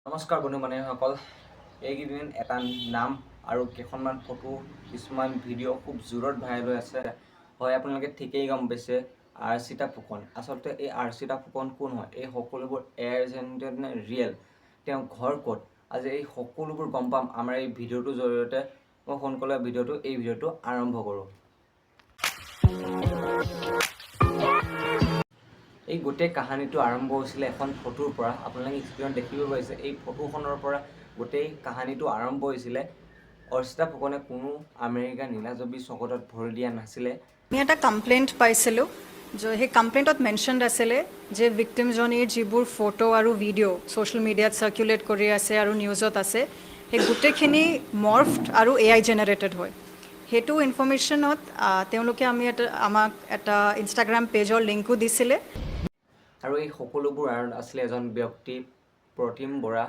নমস্কাৰ বন্ধু বান্ধৱীসকল। এইকেইদিন এটা নাম আৰু কেইখনমান ফটো, কিছুমান ভিডিঅ' খুব জোৰত ভাইৰেল হৈ আছে। হয়, আপোনালোকে ঠিকেই গম পাইছে, আৰ্চিতা ফুকন। আচলতে এই আৰ্চিতা ফুকন কোন হয়, এই সকলোবোৰ এআই জেনেৰেটেড নে ৰিয়েল, তেওঁৰ ঘৰ ক'ত, আজি এই সকলোবোৰ গম পাম আমাৰ এই ভিডিঅ'টোৰ জৰিয়তে। মই সোনকালে এই ভিডিঅ'টো আৰম্ভ কৰোঁ। এই গোটেই কাহানীটো আৰম্ভ হৈছিলে এখন ফটোৰ পৰা। আপোনালোকে স্ক্ৰীণত দেখিব পাইছে, এই ফটোখনৰ পৰা গোটেই কাহানীটো আৰম্ভ হৈছিলে। অৰ্চিতা ফুকনে কোনো আমেৰিকাৰ নীলাজবি চৌহদত ভৰি দিয়া নাছিলে। আমি এটা কমপ্লেইণ্ট পাইছিলোঁ যে সেই কমপ্লেইণ্টত মেনশ্যনড আছিলে যে ভিক্টিমজনীৰ যিবোৰ ফটো আৰু ভিডিঅ' ছ'চিয়েল মিডিয়াত চাৰ্কুলেট কৰি আছে আৰু নিউজত আছে, সেই গোটেইখিনি মৰ্ফড আৰু এআই জেনেৰেটেড হয়। সেইটো ইনফৰ্মেশ্যনত তেওঁলোকে আমি এটা আমাক এটা ইনষ্টাগ্ৰাম পেজৰ লিংকো দিছিলে। আৰু এই সকলোবোৰ আঁৰত আছিলে এজন ব্যক্তি, প্ৰতিম বৰা,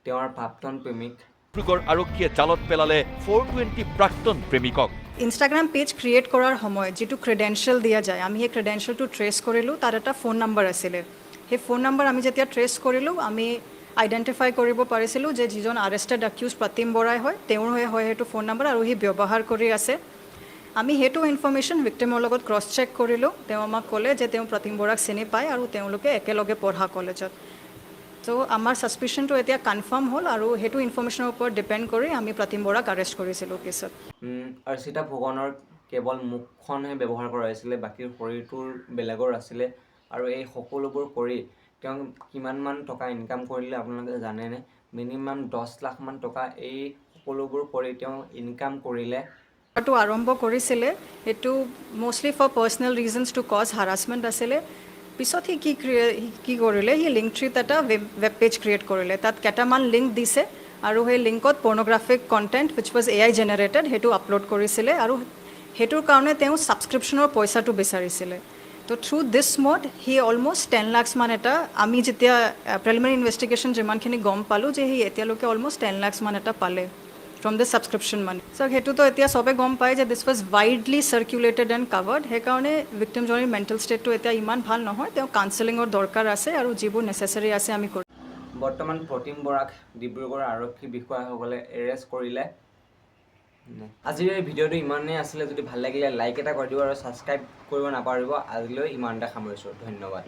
তেওঁৰ প্ৰাক্তন প্ৰেমিক। ডিব্ৰুগড় আৰক্ষীয়ে জালত পেলালে 420 প্ৰাক্তন প্ৰেমিকক। ইনষ্টাগ্ৰাম পেজ ক্ৰিয়েট কৰাৰ সময়ত যিটো ক্ৰেডেনচিয়েল দিয়া যায়, আমি সেই ক্ৰেডেনচিয়েলটো ট্ৰেচ কৰিলোঁ। তাত এটা ফোন নম্বৰ আছিলে। সেই ফোন নম্বৰ আমি যেতিয়া ট্ৰেচ কৰিলোঁ, আমি আইডেণ্টিফাই কৰিব পাৰিছিলোঁ যে যিজন আৰেষ্টেড একিউজ প্ৰতিম বৰাই হয়, তেওঁৰ হৈ হয় সেইটো ফোন নম্বৰ আৰু সি ব্যৱহাৰ কৰি আছে। আমি সেইটো ইনফৰ্মেশ্যন ভিক্টিমৰ লগত ক্ৰছ চেক কৰিলোঁ। তেওঁ আমাক ক'লে যে তেওঁ প্ৰতিম বৰাক চিনি পায় আৰু তেওঁলোকে একেলগে পঢ়া কলেজত। ত' আমাৰ ছাছপিশ্যনটো এতিয়া কনফাৰ্ম হ'ল আৰু সেইটো ইনফৰ্মেশ্যনৰ ওপৰত ডিপেণ্ড কৰি আমি প্ৰতিম বৰাক এৰেষ্ট কৰিছিলোঁ পিছত। অৰ্চিতা ফুকনৰ কেৱল মুখখনহে ব্যৱহাৰ কৰা হৈছিলে, বাকী শৰীৰটোৰ বেলেগৰ আছিলে। আৰু এই সকলোবোৰ কৰি তেওঁ কিমানমান টকা ইনকাম কৰিলে আপোনালোকে জানেনে? মিনিমাম 10 লাখমান টকা এই সকলোবোৰ কৰি তেওঁ ইনকাম কৰিলে। টো আৰম্ভ কৰিছিলে, সেইটো mostly for personal reasons to cause harassment আছিলে। পিছত সি কি কৰিলে, সি লিংক ট্ৰীত এটা ৱেব পেজ ক্ৰিয়েট কৰিলে। তাত কেইটামান লিংক দিছে আৰু সেই লিংকত pornographic content, which was AI generated, সেইটো আপলোড কৰিছিলে আৰু সেইটোৰ কাৰণে তেওঁ ছাবস্ক্ৰিপশ্যনৰ পইচাটো বিচাৰিছিলে। তো থ্ৰু দিছ মড সি অলমষ্ট 10 লাখছমান এটা, আমি যেতিয়া প্ৰিলিমিনাৰী ইনভেষ্টিগেশ্যন যিমানখিনি গম পালোঁ যে সি এতিয়ালৈকে অলমষ্ট 10 লাখছমান এটা পালে from this subscription money. So সেইটোতো এতিয়া চবে গম পায় যে this was widely circulated and covered. সেইকাৰণে ভিক্টিমজনীৰ মেণ্টেল ষ্টেটটো এতিয়া ইমান ভাল নহয়। তেওঁ কাউন্সেলিঙৰ দৰকাৰ আছে আৰু যিবোৰ নেচেচাৰী আছে আমি কৰিম। বৰ্তমান প্ৰতিম বৰাক ডিব্ৰুগড় আৰক্ষী বিষয়াসকলে এৰেষ্ট কৰিলে। আজিৰ এই ভিডিঅ'টো ইমানেই আছিলে। যদি ভাল লাগিলে লাইক এটা কৰি দিব আৰু ছাবস্ক্ৰাইব কৰিব নাপাহৰিব। আজিলৈ ইমানতে সামৰিছোঁ। ধন্যবাদ।